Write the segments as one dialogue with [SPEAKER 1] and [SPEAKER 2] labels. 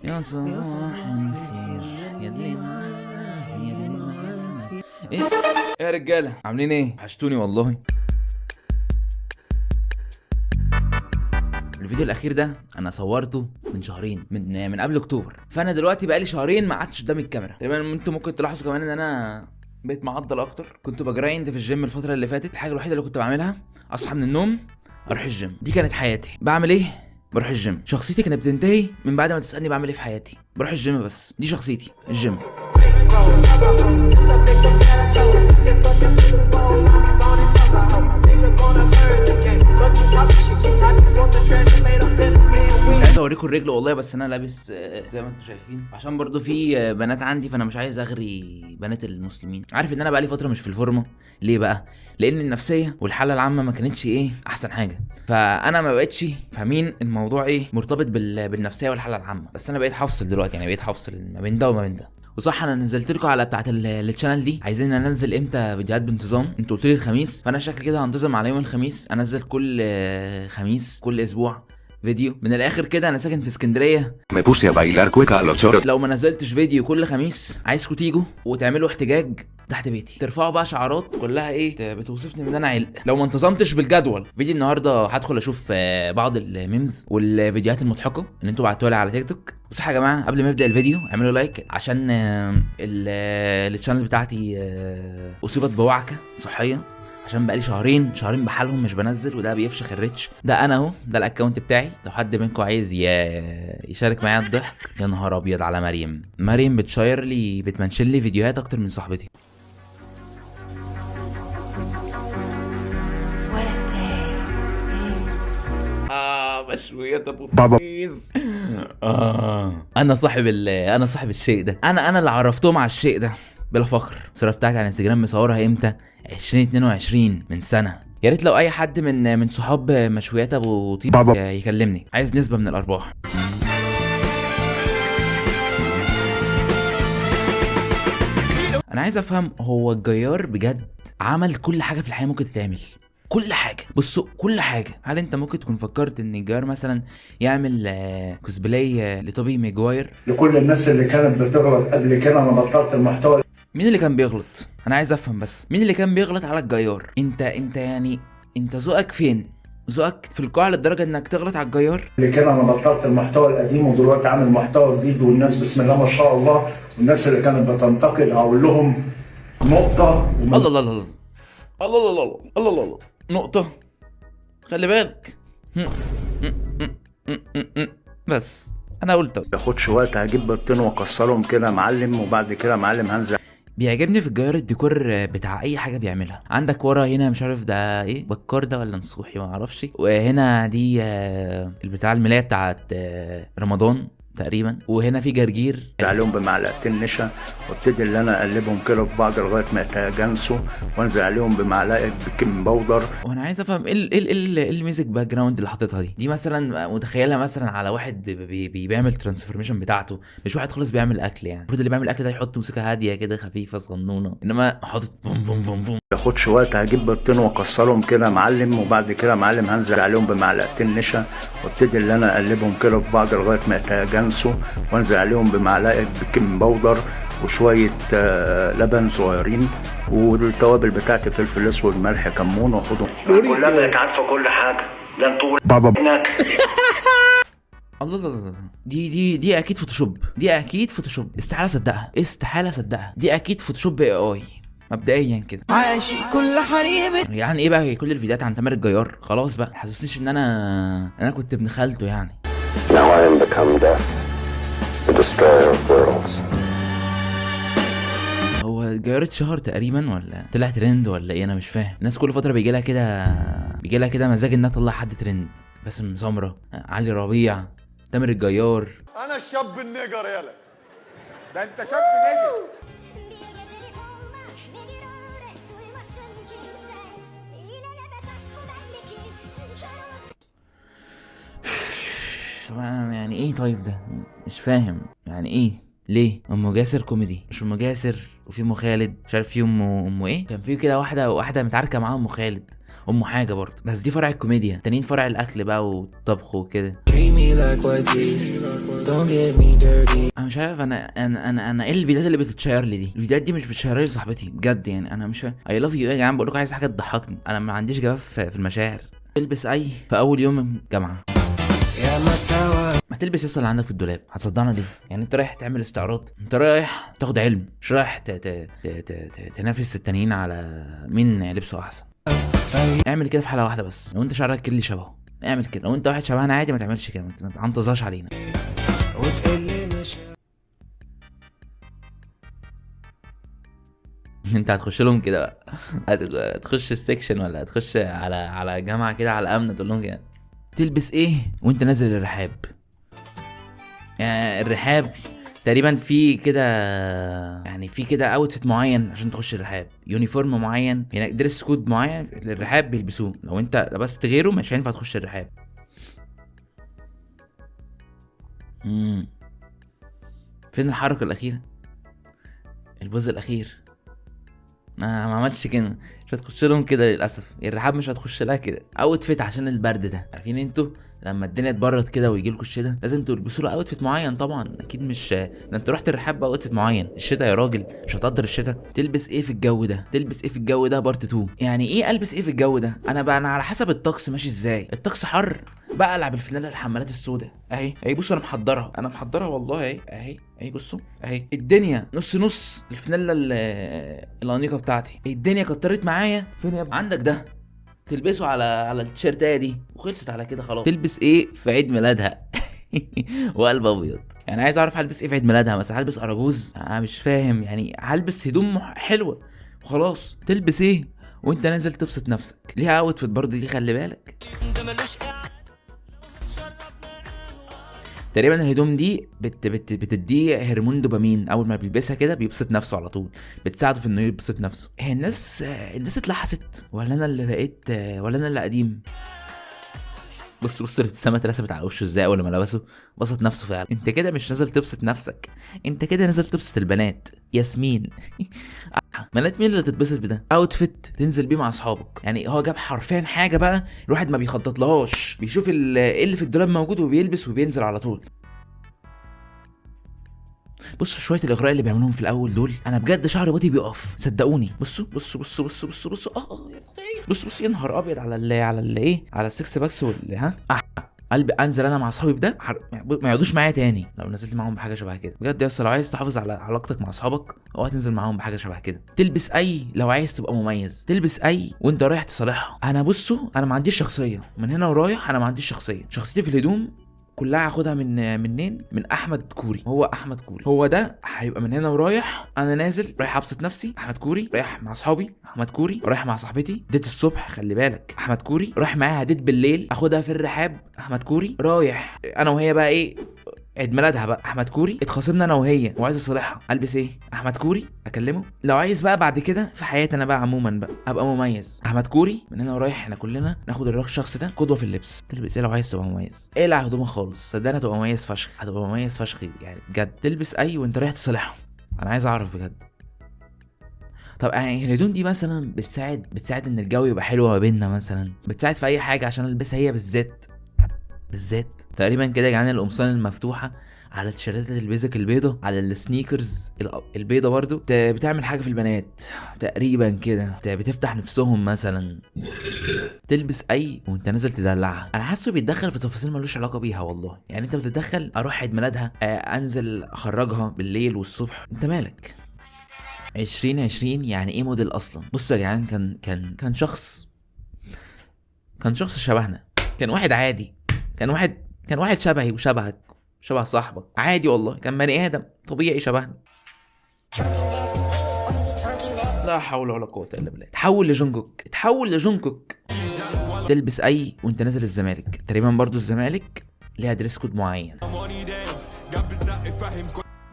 [SPEAKER 1] يا صباح الخير يا اللي معانا، يا اللي معانا. ايه يا رجاله، عاملين ايه؟ وحشتوني والله. الفيديو الاخير ده انا صورته من شهرين، من قبل اكتوبر، فانا دلوقتي بقالي شهرين ما قعدتش قدام الكاميرا تقريبا. انتوا ممكن تلاحظوا كمان ان انا بقيت معضل اكتر. كنت ب grind في الجيم الفترة اللي فاتت. الحاجة الوحيدة اللي كنت بعملها اصحى من النوم اروح الجيم، دي كانت حياتي. بعمل ايه؟ بروح الجيم. شخصيتي كانت بتنتهي من بعد ما تسالني بعمل ايه في حياتي. بروح الجيم بس، دي شخصيتي، الجيم. كنت عايز اوريكم الرجل والله، بس انا لابس زي ما انتم شايفين، عشان برضو في بنات عندي، فانا مش عايز اغري بنات المسلمين. عارف ان انا بقالي فترة مش في الفورمة. ليه بقى؟ لان النفسية والحالة العامة ما كانتش ايه احسن حاجة، فانا ما بقتش فاهمين الموضوع ايه مرتبط بالنفسيه والحالة العامة. بس انا بقيت هفصل دلوقتي، يعني بقيت هفصل ما بين ده وما بين ده. وصح، انا نزلت لكم على بتاعه ال channel دي، عايزين انزل امتى فيديوهات بانتظام؟ انتوا قلتوا لي الخميس، فانا شكلي كده هنتظم على يوم الخميس، انزل كل خميس كل اسبوع فيديو. من الاخر كده انا ساكن في اسكندرية،
[SPEAKER 2] Me puse a bailar cueca a los choros.
[SPEAKER 1] لو ما نزلتش فيديو كل خميس عايزكم تيجوا وتعملوا احتجاج تحت بيتي، ترفعوا بقى شعارات كلها ايه بتوصفني ان انا علق لو ما انتظمتش بالجدول. فيديو النهارده هدخل اشوف بعض ال memes والفيديوهات المضحكة اللي انتوا بعتوها لي على تيك توك. بصوا يا جماعة، قبل ما ابدا الفيديو اعملوا like عشان ال channel بتاعتي اصيبت بوعكه صحية، عشان بقالي شهرين بحالهم مش بنزل، وده بيفشخ ال reach. ده انا اهو، ده ال account بتاعي، لو حد منكم عايز يشارك معايا الضحك. يا نهار ابيض على مريم، مريم بتشير لي، بت mention لي فيديوهات اكتر من صاحبتي.
[SPEAKER 3] What a day. Day.
[SPEAKER 1] مشويات ابو بابا. انا صاحب الشيء ده، انا اللي عرفتهم على الشيء ده بلا فخر. الصورة بتاعتي على الانستجرام مصورها امتى؟ 2022، من سنة. يا ريت لو اي حد من صحاب مشويات ابو طيب
[SPEAKER 2] بابا
[SPEAKER 1] يكلمني، عايز نسبه من الارباح. انا عايز افهم، هو الجيار بجد عمل كل حاجة في الحياة ممكن تتعمل؟ كل حاجة، بصوا كل حاجة. هل انت ممكن تكون فكرت ان الجيار مثلا يعمل كوسبلاي لتوبي ماجواير؟
[SPEAKER 4] لكل الناس اللي كانت بتغلط قبل كده، انا بطلت المحتوى.
[SPEAKER 1] مين اللي كان بيغلط؟ انا عايز افهم بس، مين اللي كان بيغلط على الجيار؟ انت ذوقك فين؟ ذوقك في القاع للدرجة انك تغلط على الجيار؟
[SPEAKER 4] اللي كان انا بطلت المحتوى القديم ودلوقتي عامل محتوى جديد، والناس بسم الله ما شاء الله، والناس اللي كانت بتنتقد هقول لهم نقطة.
[SPEAKER 1] الله الله الله الله الله الله الله الله الله، نقطة، خلي بالك. بس انا قلت
[SPEAKER 4] ما ياخدش وقت، هجيب بيضتين واكسرهم كده يا معلم، وبعد كده يا معلم هنزل.
[SPEAKER 1] بيعجبني في الجيار الديكور بتاع اي حاجة بيعملها. عندك ورا هنا مش عارف ده ايه، بكار ده ولا نصوحي ما اعرفش، وهنا دي البتاع الملايه بتاعت رمضان تقريبا، وهنا في جرجير.
[SPEAKER 4] عليهم بمعلقتين نشا، وابتدي اللي انا اقلبهم كده في بعض لغاية ما يتجانسوا، وانزل عليهم بمعلقه baking powder.
[SPEAKER 1] وانا عايز افهم ايه ال music background اللي حاططها دي؟ دي مثلا متخيلها مثلا على واحد بيعمل transformation بتاعته، مش واحد خالص بيعمل اكل. المفروض اللي بيعمل اكل ده يحط موسيقى هادية كده خفيفة صغنونه، انما حاطط بوم بوم بوم بوم.
[SPEAKER 4] ما ياخدش وقت، هجيب بيضتين واكسرهم كده يا معلم، وبعد كده يا معلم هنزل عليهم بمعلقتين نشا، وابتدي اللي انا اقلبهم كده في بعض لغاية ما يتجانسوا، وانزل عليهم بمعلقه baking powder وشوية لبن صغيرين، والتوابل بتاعتي فلفل اسود ملح كمون، واخدهم. كلها بقت عارفه كل حاجة، ده انتوا
[SPEAKER 2] بابا
[SPEAKER 4] هناك.
[SPEAKER 1] الله الله الله، دي اكيد Photoshop، دي اكيد Photoshop، استحالة اصدقها، استحالة اصدقها، دي اكيد Photoshop AI مبدئيا كده.
[SPEAKER 5] عاشق كل حريمة.
[SPEAKER 1] يعني ايه بقى كل الفيديوهات عن تامر الجيار؟ خلاص بقى، ما تحسسنيش ان انا كنت ابن خالته.
[SPEAKER 6] Now I am become death, the destroyer of worlds.
[SPEAKER 1] هو الجيار اتشهر تقريبا ولا طلع ترند ولا ايه؟ انا مش فاهم. الناس كل فترة بيجي لها كده مزاج انها تطلع حد ترند. باسم سمرة، علي ربيع، تامر الجيار.
[SPEAKER 7] انا الشاب ال nigger، يالا ده انت شاب nigger.
[SPEAKER 3] Bir gecelik olma ne bir öğret duymasın kimse. İlelebet aşk bu bendeki kör olası.
[SPEAKER 1] طب أنا يعني ايه طيب ده؟ مش فاهم يعني ايه؟ ليه ام جاسر كوميدي؟ مش ام جاسر وفي ام خالد، مش عارف في ام ايه، كان في كده واحدة متعاركه معاها ام خالد، امه حاجة برضه، بس دي فرع الكوميديا، تانيين فرع الاكل بقى والطبخ وكده. انا مش عارف انا ايه الفيديوهات اللي بتتشير لي دي؟ الفيديوهات دي مش بتشير لي صاحبتي بجد، يعني انا مش فاهم. I love you ايه يا جدعان؟ بقول لكم عايز حاجة تضحكني، انا ما عنديش جواب في المشاعر. تلبس اي في اول يوم جامعه؟ ما تلبس يصل اللي عندك في الدولاب، هتصدعنا ليه؟ يعني انت رايح تعمل استعراض؟ انت رايح تاخد علم، مش رايح تنافس التانيين على مين لبسه احسن. اعمل كده في حلقة واحدة بس، لو انت شعرك curly شبهه اعمل كده، لو انت واحد شبهنا عادي ما تعملش كده، ما تعنطزهاش علينا. انت هتخش لهم كده بقى، هتخش ال section ولا هتخش على جامعه كده على امن تقول لهم كده تلبس ايه وانت نازل الرحاب؟ يعني الرحاب تقريبا في كده، يعني في كده outfit معين عشان تخش الرحاب، uniform معين هناك، dress code معين للرحاب بيلبسوه، لو انت لبست غيره مش هينفع تخش الرحاب. فين الحركة الاخيرة؟ ال pose الاخير. ما عملتش كده، مش هتخش لهم كده للاسف، الرحاب مش هتخش لها كده. outfit عشان البرد ده، عارفين انتوا لما الدنيا تبرد كده ويجي لكم الشتاء لازم تلبسوا له outfit معين طبعا، اكيد مش ده انت رحت الرحاب ب outfit معين. الشتاء يا راجل مش هتقدر الشتاء. تلبس ايه في الجو ده؟ تلبس ايه في الجو ده part 2. يعني ايه البس ايه في الجو ده؟ انا بقى انا على حسب الطقس ماشي ازاي. الطقس حر بقى العب الفانيلا الحمالات السوداء اهي اهي، بصوا انا محضرها، انا محضرها والله اهي اهي اهي، بصوا اهي. الدنيا نص نص، الفانيلا الانيقه بتاعتي، الدنيا كترت معايا. فين يا ابني؟ عندك ده تلبسه على التيشيرتايه دي وخلصت على كده خلاص. تلبس ايه في عيد ميلادها؟ وقلب ابيض. يعني عايز اعرف هلبس ايه في عيد ميلادها مثلا؟ هلبس اراجوز؟ انا مش فاهم، يعني هلبس هدوم حلوة وخلاص. تلبس ايه وانت نازل تبسط نفسك؟ ليها outfit برضه دي، خلي بالك. تقريبا الهدوم دي بت بت بتديه هرمون دوبامين، اول ما بيلبسها كده بيبسط نفسه على طول، بتساعده في انه يبسط نفسه. هي الناس اتلحست ولا انا اللي بقيت، ولا انا اللي قديم؟ بص بص الابتسامة اترسمت على وشه ازاي اول ما لبسه، بسط نفسه فعلا. انت كده مش نازل تبسط نفسك، انت كده نازل تبسط البنات. ياسمين بنات مين اللي تتبسط بده؟ outfit تنزل بيه مع اصحابك. يعني هو جاب حرفيا حاجة بقى الواحد ما بيخطط لهاش، بيشوف ايه اللي في الدولاب موجود وبيلبس وبينزل على طول. بصوا شوية الاغراء اللي بيعملوهم في الاول دول، انا بجد شعر باطي بيقف صدقوني. بصوا بصوا بصوا بصوا بصوا بصوا بصوا بصوا، يا نهار ابيض على ال على ال ايه، على ال six packs وال ها قلبي. انزل انا مع اصحابي بده ما يقعدوش معايا تاني لو نزلت معاهم بحاجة شبه كده. بجد يا اسطى لو عايز تحافظ على علاقتك مع اصحابك اوعى تنزل معاهم بحاجة شبه كده. تلبس اي لو عايز تبقى مميز، تلبس اي وانت رايح تصالحها. انا بصوا انا ما عنديش شخصية من هنا ورايح، انا ما عنديش شخصية. شخصيتي في الهدوم كلها هاخدها من منين؟ من احمد كوري. هو احمد كوري هو ده هيبقى من هنا ورايح. انا نازل رايح ابسط نفسي احمد كوري، رايح مع اصحابي احمد كوري، رايح مع صاحبتي date الصبح خلي بالك احمد كوري، رايح معاها date بالليل اخدها في الرحاب احمد كوري، رايح انا وهي بقى ايه عيد ميلادها بقى احمد كوري، اتخاصمنا انا وهي وعايز اصالحها، البس ايه؟ احمد كوري اكلمه. لو عايز بقى بعد كده في حياتي انا بقى عموما بقى ابقى مميز احمد كوري، من هنا ورايح احنا كلنا ناخد الشخص ده قدوة في اللبس. تلبس ايه لو عايز تبقى مميز؟ اقلع هدومك خالص صدقني هتبقى مميز فشخ، هتبقى مميز فشخ يعني بجد. تلبس اي وانت رايح تصالحهم؟ انا عايز اعرف بجد. طب يعني الهدوم دي مثلا بتساعد ان الجو يبقى حلو ما بيننا مثلا، بتساعد في اي حاجة عشان البسها هي بالذات بالذات تقريبا كده يا جدعان. القمصان المفتوحة على التيشيرتات ال basic البيضة، على ال sneakers البيضة برضو، بتعمل حاجة في البنات تقريبا كده، بتفتح نفسهم مثلا. تلبس اي وانت نازل تدلعها؟ انا حاسه بيتدخل في تفاصيل ملوش علاقة بيها والله. يعني انت بتتدخل اروح عيد ميلادها، انزل اخرجها بالليل والصبح، انت مالك؟ 2020 يعني ايه موديل اصلا؟ بصوا يا جدعان، كان كان كان شخص، كان شخص شبهنا، كان واحد عادي، كان واحد شبهي وشبهك شبه صاحبك عادي والله، كان بني ادم طبيعي شبهنا. لا حول ولا قوة الا بالله. تحول لجونكوك، تحول لجونكوك. تلبس اي وانت نازل الزمالك؟ تقريبا برضو الزمالك ليها dress code معين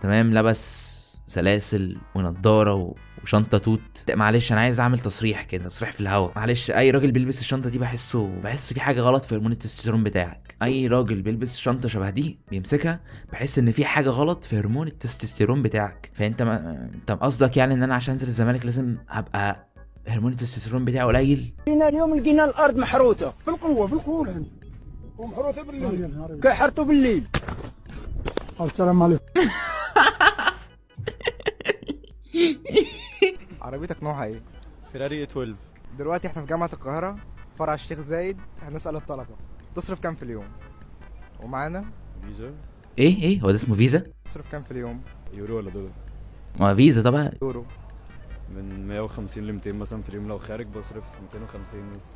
[SPEAKER 1] تمام، لبس سلاسل ونضاره وشنطه توت. معلش انا عايز اعمل تصريح كده، تصريح في الهوا. معلش اي راجل بيلبس الشنطة دي بحس في حاجة غلط في هرمون التستوستيرون بتاعك. اي راجل بيلبس شنطه شبه دي بيمسكها بحس ان في حاجة غلط في هرمون التستوستيرون بتاعك. فانت ما... انت قصدك يعني ان انا عشان انزل الزمالك لازم ابقى هرمون التستوستيرون بتاعه قليل.
[SPEAKER 5] جينا اليوم لقينا الارض محروته.
[SPEAKER 7] بالقوة بالقوة العندي ومحروثه بالليل.
[SPEAKER 5] كيحرتوا بالليل.
[SPEAKER 7] السلام عليكم.
[SPEAKER 8] عربيتك نوعها ايه؟
[SPEAKER 9] فيراري 12.
[SPEAKER 8] دلوقتي احنا في جامعة القاهرة فرع الشيخ زايد، هنسأل الطلبة تصرف كام في اليوم؟ ومعانا
[SPEAKER 9] فيزا.
[SPEAKER 1] ايه هو ده اسمه فيزا؟
[SPEAKER 8] تصرف كام في اليوم؟
[SPEAKER 9] يورو ولا دولار؟
[SPEAKER 1] ما فيزا طبعا.
[SPEAKER 8] يورو.
[SPEAKER 9] من 150 ل 200 مثلا في اليوم، لو خارج بصرف 250 مثلا.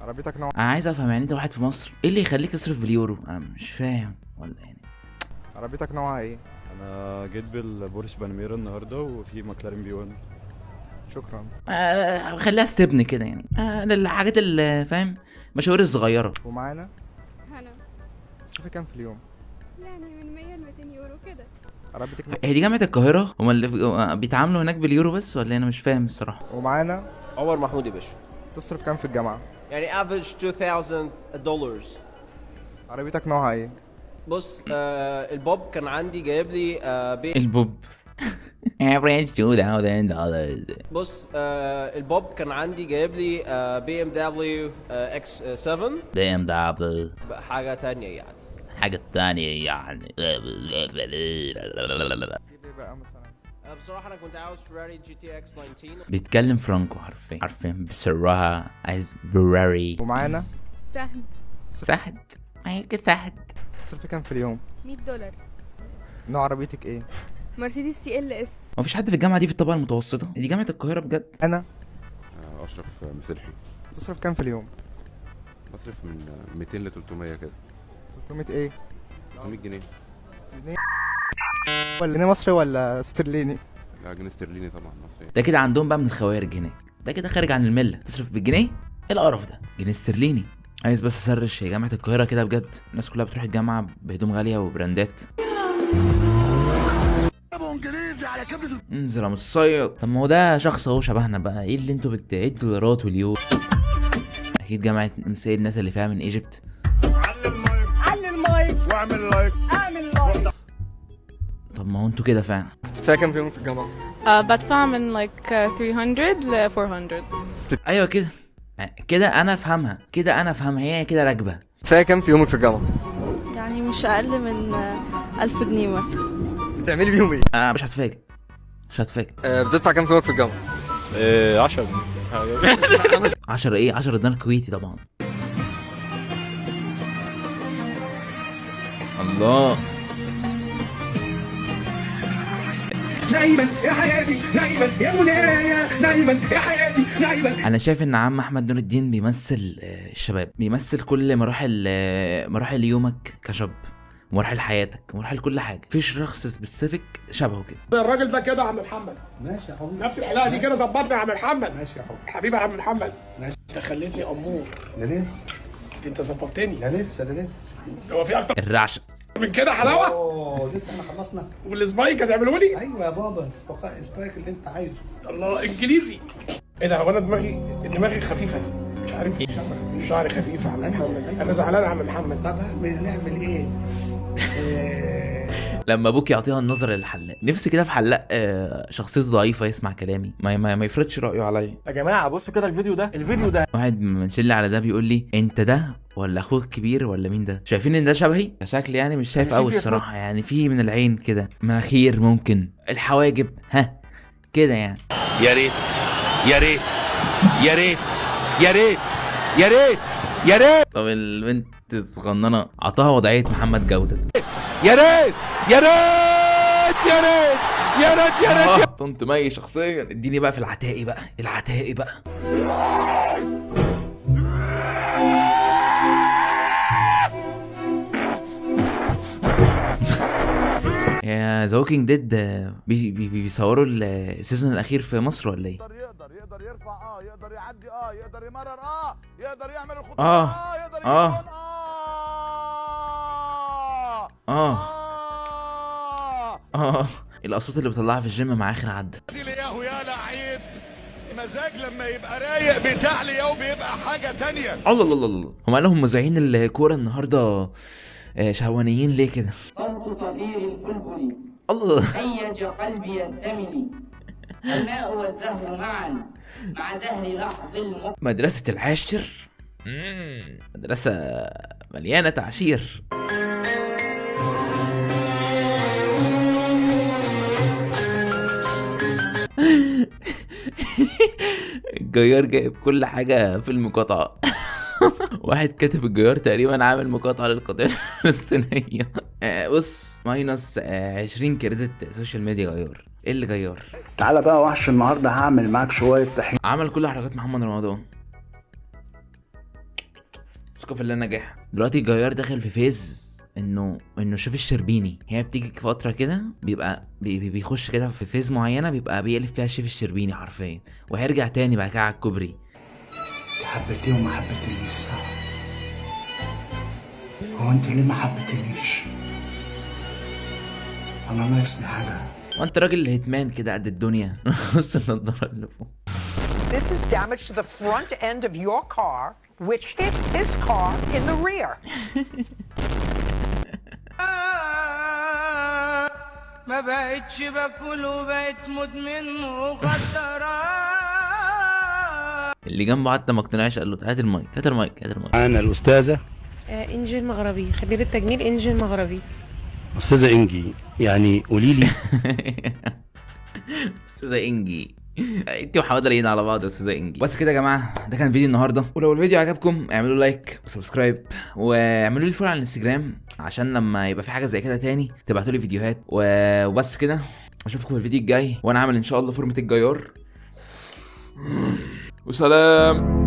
[SPEAKER 8] عربيتك نوع
[SPEAKER 1] انا عايز افهم يعني انت واحد في مصر ايه اللي يخليك تصرف باليورو؟ انا مش فاهم ولا يعني.
[SPEAKER 8] عربيتك نوعها ايه؟
[SPEAKER 9] انا جيت بالبورش باناميرا النهارده وفي ماكلارين بي 1.
[SPEAKER 8] شكرا.
[SPEAKER 1] خليها استبن كده يعني، للحاجات اللي فاهم، مشاوير الصغيرة.
[SPEAKER 8] ومعانا
[SPEAKER 10] هنا.
[SPEAKER 8] تصرفي كام في اليوم؟
[SPEAKER 10] يعني من 100 ل 200 يورو كده.
[SPEAKER 8] عربيتك نوع
[SPEAKER 1] هي دي جامعه القاهرة؟ هما اللي بيتعاملوا هناك باليورو بس ولا انا مش فاهم الصراحة.
[SPEAKER 8] ومعانا
[SPEAKER 11] عمر محمود يا باشا.
[SPEAKER 8] تصرف كام في الجامعة؟
[SPEAKER 11] يعني average $2000.
[SPEAKER 8] عربيتك نوعها ايه؟
[SPEAKER 11] بص، البوب كان عندي جايب لي بي
[SPEAKER 1] البوب average $2000.
[SPEAKER 11] بص، البوب كان عندي جايب لي بي ام دبليو اكس 7.
[SPEAKER 1] بي ام دبليو
[SPEAKER 11] حاجة تانية يعني.
[SPEAKER 1] حاجة تانية يعني.
[SPEAKER 8] ايه بقى مثلا؟
[SPEAKER 11] بصراحة انا كنت عاوز فيراري GTX 19.
[SPEAKER 1] بيتكلم فرانكو حرفيا حرفيا بسرعة، عايز فيراري.
[SPEAKER 8] ومعانا
[SPEAKER 10] سهد.
[SPEAKER 1] سهد، معاك سهد.
[SPEAKER 8] تصرفي كام في اليوم؟
[SPEAKER 10] $100.
[SPEAKER 8] نوع عربيتك ايه؟
[SPEAKER 10] مرسيدس CLS.
[SPEAKER 1] ما فيش حد في الجامعة دي في الطبقة المتوسطة؟ دي جامعة القاهرة بجد.
[SPEAKER 8] انا
[SPEAKER 6] أشرف مسلحي.
[SPEAKER 8] تصرف كام في اليوم؟
[SPEAKER 6] بصرف من 200 ل 300 كده.
[SPEAKER 8] 300 ايه؟
[SPEAKER 6] 300 جنيه.
[SPEAKER 8] جنيه ولا جنيه مصري ولا استرليني؟
[SPEAKER 6] لا جنيه استرليني طبعا، مصري.
[SPEAKER 1] ده كده عندهم بقى من الخوارج هناك، ده كده خارج عن الملة، تصرف بالجنيه؟ ايه القرف ده؟ جنيه استرليني. عايز بس اسرش يا جامعة القاهرة كده بجد، الناس كلها بتروح الجامعة بهدوم غالية وبراندات. انزل يا مصيد. طب ما هو ده شخص اهو شبهنا بقى، ايه اللي انتوا ايه الدولارات واليورو؟ اكيد جامعة MC الناس اللي فيها من Egypt.
[SPEAKER 5] علي المايك
[SPEAKER 7] واعمل like.
[SPEAKER 5] اعمل like.
[SPEAKER 1] طب ما هو انتوا كده فعلا.
[SPEAKER 8] بتدفعي كام في يوم في الجامعة؟
[SPEAKER 10] بدفع من like 300 ل 400.
[SPEAKER 1] ايوه كده كده انا افهمها، كده انا افهمها، هي كده راكبه.
[SPEAKER 8] بتدفعي كام في يومك في الجامعة؟
[SPEAKER 10] يعني مش اقل من 1000 جنيه مثلا.
[SPEAKER 8] بتعملي بيهم ايه؟
[SPEAKER 1] مش هتفاجئ، مش هتفاجئ.
[SPEAKER 8] بتدفع كام في يومك في الجامعة؟
[SPEAKER 9] 10.
[SPEAKER 1] 10 ايه؟ 10 دينار كويتي طبعا. الله.
[SPEAKER 7] نايما يا حياتي، نايما يا منايا، نايما يا حياتي، نايما.
[SPEAKER 1] انا شايف ان عم احمد نور الدين بيمثل الشباب، بيمثل كل مراحل، مراحل يومك كشاب، مراحل حياتك، مراحل كل حاجة. مفيش شخص specific شبهه كده.
[SPEAKER 7] الراجل ده كده يا عم محمد. ماشي يا حبيبي. نفس الحلاقة دي كده ظبطنا يا عم محمد. ماشي يا حبيبي. حبيبي يا عم محمد. ماشي. انت خليتني امور.
[SPEAKER 6] ده لسه،
[SPEAKER 7] انت ظبطتني.
[SPEAKER 6] ده لسه، ده لسه.
[SPEAKER 7] هو في اكتر
[SPEAKER 1] الرعشه
[SPEAKER 7] من كده حلاوة؟
[SPEAKER 6] لسه احنا خلصنا.
[SPEAKER 7] وال spike هتعملوا لي؟
[SPEAKER 6] ايوه يا بابا، spike اللي انت عايزه.
[SPEAKER 7] الله، انجليزي. ايه ده؟ هو انا دماغي خفيفة، مش عارف. شعري خفيف يا عم محمد. انا زعلان يا عم محمد.
[SPEAKER 6] طب نعمل ايه؟
[SPEAKER 1] لما ابوك يعطيها النظر للحلاق، نفسي كده في حلاق شخصيته ضعيفة يسمع كلامي، ما يفرضش رايه عليا.
[SPEAKER 5] يا جماعة بصوا كده الفيديو ده، الفيديو ده
[SPEAKER 1] واحد من شله على ده بيقول لي انت ده ولا اخوك الكبير ولا مين ده؟ شايفين ان ده شبهي؟ شكل يعني مش شايف قوي الصراحة، يعني في من العين كده، مناخير ممكن، الحواجب، ها كده يعني.
[SPEAKER 2] يا ريت يا ريت يا ريت يا ريت يا ريت يا ريت
[SPEAKER 1] طب البنت الصغننه عطاها وضعية محمد جوده.
[SPEAKER 2] يا ريت يا ريت يا ريت يا ريت يا ريت.
[SPEAKER 1] طنط مي شخصيا. اديني بقى في العتاقي بقى، العتاقي بقى. يا The Walking Dead بيصوروا ال season الاخير في مصر ولا ايه؟
[SPEAKER 7] يقدر يرفع، يقدر يعدي، يقدر يمرر، يقدر يعمل الخطوط، يقدر
[SPEAKER 1] الاصوات اللي بيطلعها في الجيم مع اخر عد.
[SPEAKER 7] لياهو يا لعيب، مزاج لما يبقى رايق بتاع لياهو بيبقى حاجة تانية.
[SPEAKER 1] الله الله الله، هم قالوا مذيعين الكورة النهارده شهوانيين ليه كده؟
[SPEAKER 12] صوت صفير البلبل
[SPEAKER 1] الله
[SPEAKER 12] هيج قلبي الثمن. الماء والزهر معا مع زهر لحظ
[SPEAKER 1] مدرسة العاشر، مدرسة مليانة تعشير. الجيار جايب كل حاجة في المقاطعة. واحد كاتب الجيار تقريبا عامل مقاطعة للقضية الفلسطينية. بص minus 20 credit social media جيار. ايه اللي جيار؟
[SPEAKER 4] تعالى بقى وحش، النهارده هعمل معاك شوية طحين.
[SPEAKER 1] عمل كل حركات محمد رمضان. ثقة في الله نجاح. دلوقتي الجيار داخل في phase انه شوف الشربيني، هي بتيجي فترة كده بيبقى بيخش كده في phase معينة بيبقى بيقلب فيها شيف الشربيني حرفيا، وهيرجع تاني بعد كده على الكوبري.
[SPEAKER 13] انت حبيتيه وما حبيتنيش صح؟ هو انت ليه ما حبيتنيش؟ انا ناقصني حاجة؟
[SPEAKER 1] وانت راجل هتمان كده قد الدنيا. بص النضارة اللي فوق.
[SPEAKER 14] This is damage to the front end of your car, which hit his car in the rear.
[SPEAKER 12] ما بقتش باكل وبقيت مدمن مخدرات.
[SPEAKER 1] اللي جنبه حتى ما اقتنعش، قال له هات المايك هات المايك هات المايك.
[SPEAKER 15] انا الاستاذة
[SPEAKER 16] انجي المغربي، خبيرة تجميل انجي المغربي.
[SPEAKER 15] استاذه انجي، يعني قولي لي.
[SPEAKER 1] استاذه انجي، انت وحماده لاقيين على بعض يا استاذه انجي. بس كده يا جماعة، ده كان فيديو النهارده، ولو الفيديو عجبكم اعملوا like و subscribe واعملوا لي follow على الانستجرام عشان لما يبقى في حاجة زي كده تاني تبعتوا لي فيديوهات. وبس كده، اشوفكم في الفيديو الجاي، وانا عامل ان شاء الله فورمه الجيار. وسلام.